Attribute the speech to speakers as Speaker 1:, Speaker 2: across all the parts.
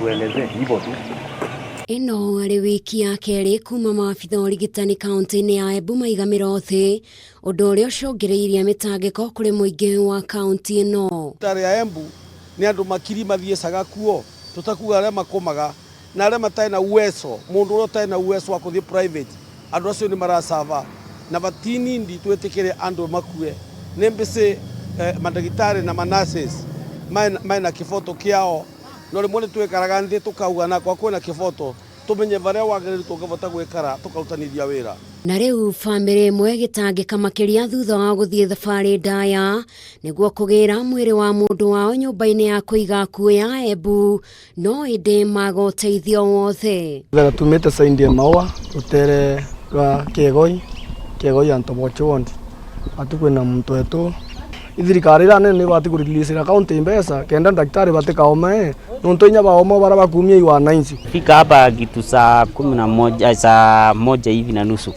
Speaker 1: Uelezee hivyo tu.
Speaker 2: Ĩno arĩ wiki ya kerĩ kuma maabitha ũrigitani kaunti-inĩ ya Embu maiga mĩro thĩ, ũndũ ũrĩa ũcũngĩrĩirie mĩtangĩko kũrĩ mũingĩ wa kaunti ĩno.
Speaker 3: Thibitarĩ ya Embu nĩ andũ makiri mathiĩcaga kuo, tũtakuga arĩa makomaga na arĩa matarĩ na uwezo, mũndũ ũrĩa ũtarĩ na uwezo wa kũthiĩ private, andũ acio nĩ maracaba na vatinindi twĩtĩkĩre andũ makue. Nĩ mbĩcĩ mandagĩtarĩ na manurses mena kĩboto kĩao, no rĩmwe nĩ twĩkaraga nthĩ tũkauga na kwa kwĩna kĩboto tũmenye varĩa wagĩrĩru tũngĩbota gwĩkara tũkarutanithia wĩra.
Speaker 2: Na rĩu bamĩrĩ ĩmwe ĩgĩtangĩka makĩria thutha wa gũthiĩ thabarĩ ndaya nĩguo kũgĩra mwĩrĩ wa mũndũ wao nyũmba-inĩ ya kũiga akuũ ya Embu, no ĩndĩ maga ũteithio wothe.
Speaker 4: Thera tumite saindi ya maua rutere rwa Kiegoi, Kiegoi ya Ntobochi wondi atu kwina muntu wetu ithirikari ira nene ibati kureleasira county mbeca kenda daktari batikaome nuntu inya baoma bara bakumia iwananchi.
Speaker 5: Fika hapa kitu saa 11, saa 1 hivi na nusu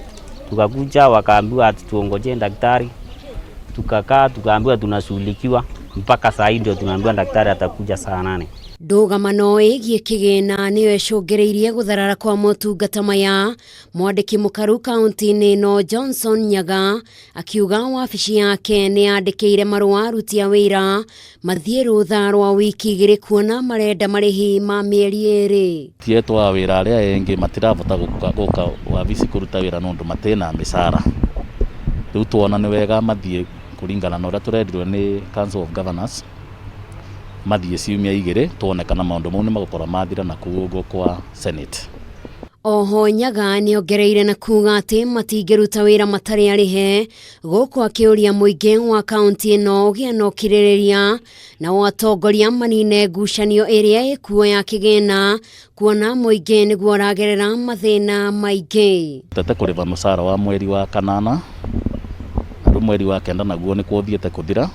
Speaker 5: tukakuja, wakaambiwa ati tuongojee daktari, tukakaa tukaambiwa tunashughulikiwa mpaka saa hii ndio tunaambiwa daktari atakuja saa 8.
Speaker 2: Ndũgamano ĩgiĩ kĩgĩna nĩyo ĩcũngĩrĩirie gũtharara kwa motungata maya. Mwandĩki mũkaru kaunti-inĩ ĩno Johnson Nyaga akiuga wabici yake nĩ yandĩkĩire marũa aruti a wĩra mathiĩ rũtha rwa wiki 2 kuona marenda marĩhi ma mĩeri 2.
Speaker 6: Tietwo a wĩra arĩa engĩ matirabota gũka wabici kũruta wĩra nũndũ matĩna mĩcara. Rĩu tuona nĩ wega mathiĩ kũringana na ũrĩa tũrerirwo nĩ Council of Governors, mathiĩ ciumia 2 tuone kana maũndũ mau nĩ magũkorwo mathira na kũu ũguo kwa Senate.
Speaker 2: Oho Nyaga nĩongereire na kuga atĩ matingĩruta wĩra matarĩ arĩhe, gũkũ akĩũria mũingĩ wa kaunti ĩno ũgĩe na ũkirĩrĩria nao atongoria manine ngucanio ĩrĩa ĩkuo ya kĩgĩna, kuona mũingĩ nĩguo ũragerera mathĩna maingĩ.
Speaker 6: Tete kũrĩba mũcara wa mweri wa 8 na rĩu mweri wa 9 naguo nĩkuo ũthiĩte kũthira,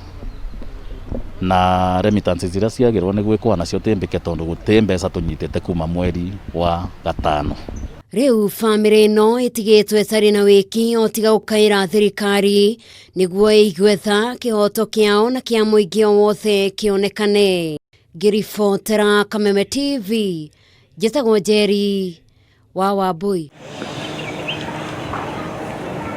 Speaker 6: na remittances iria ciagĩrĩirwo nĩ gwĩkwo nacio ti mbĩke tondũ gũtĩ mbeca tũnyitĩte kuma mweri wa 5.
Speaker 2: Rĩu bamĩrĩ ĩno ĩtigĩtwo ĩtarĩ na wĩki o tiga gũkaĩra thirikari nĩguo ĩigue tha kĩhoto kĩao na kĩa mũingĩ o wothe kĩonekane. Ngĩribotera Kameme TV, njĩtagwo Njeri wa Wambui.